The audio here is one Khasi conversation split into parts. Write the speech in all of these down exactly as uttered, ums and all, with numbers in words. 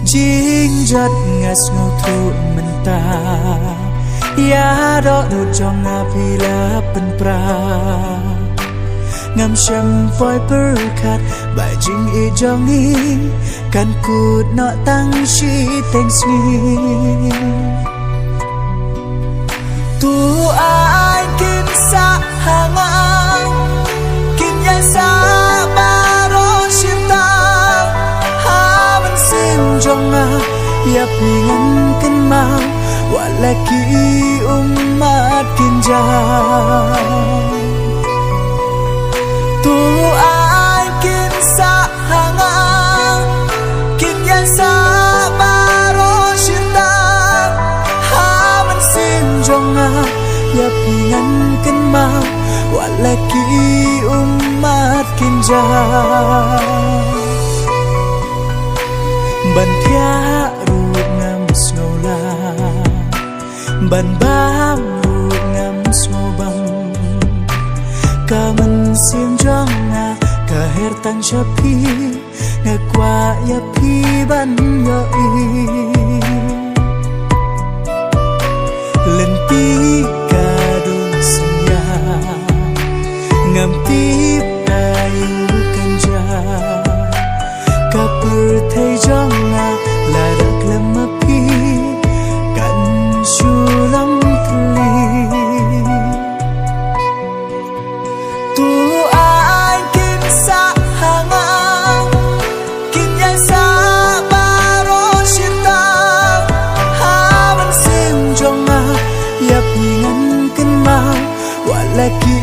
Jingjot nga sngewthuh mynta, ïa dohnud jong nga phi la pynpra. Ngam shym poi pyrkhat ba jingïeit jong ngi kan kut noh tang shiteng sngi. To ai kin sah ha nga, kin ïaisah baroh shirta ha mynsiem jong nga. Ïa phi ngan kynmaw wat la ki ummat kin jam. To ai kin sah ha nga, kin ïaisah baroh shirta ha mynsiem jong nga. Ïa phi ngan kynmaw wat la ki ummat kin jam. Ban thiah ruh ngam sngewlah, ban bam ruh ngam sngewbam. Ka mynsiem jong nga ka her tang sha phi, nga kwah ïa phi ban ïohi. Lynti ka dusnia, ngam tip aïu kan jia. Ka pyrthei jong nga la dak lem ma phi, kan shu long thylli. To ai kin sah ha nga, kin ïaisah baroh shirta ha mynsiem jong nga. Ïa phi ngan kynmaw wat la ki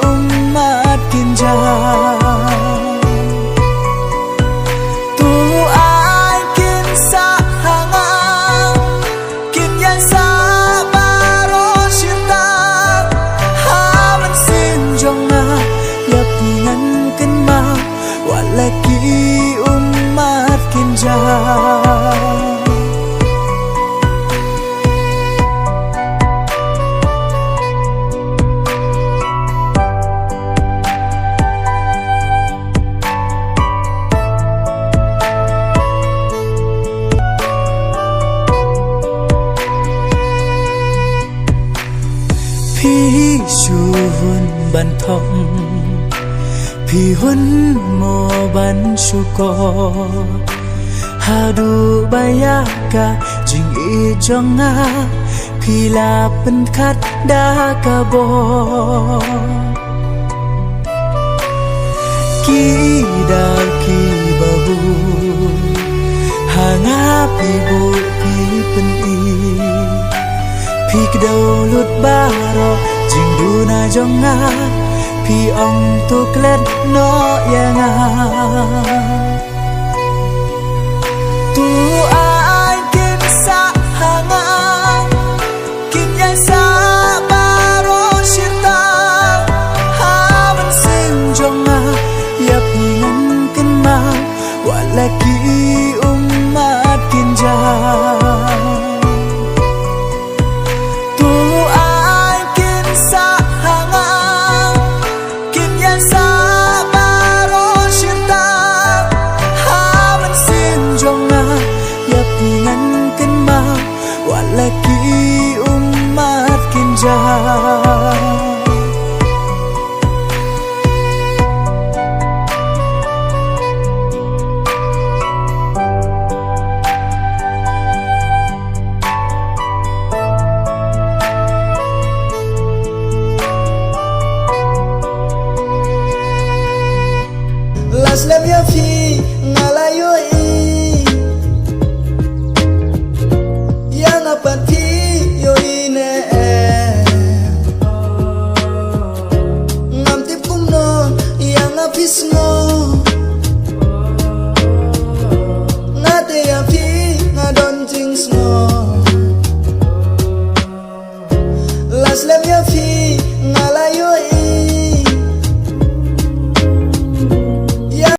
ummat kin jam. To ai kin sah ha nga, kin ïaisah baroh shirta ha mynsiem jong nga. Ïa phi ngan kynmaw wat la ki ummat kin jam. Phi shu hun ban thok, phi hun mo ban shu kok. Haduh ba ïa ka jingïeit jong nga phi la pynkhot da ka bor. Ki daw kiba bun ha nga phi buh phi pyni. Phi kdew lut baroh jingduna jong nga, phi ong to klet noh ïa nga. To ai kin sah ha nga, kin ïaisah baroh shirta ha mynsiem jong nga. Ïa phi ngan kynmaw wat la ki ummat kin jam. To ai kin sah ha nga, kin ïaisah baroh shirta ha mynsiem jong nga. Ïa phi ngan kynmaw wat la ki ummat kin jam. La slem ïa phi nga la ïohi, ïa nga pat phi ïohi ne em? Ngam tip kumno ïa nga phi sngewbha.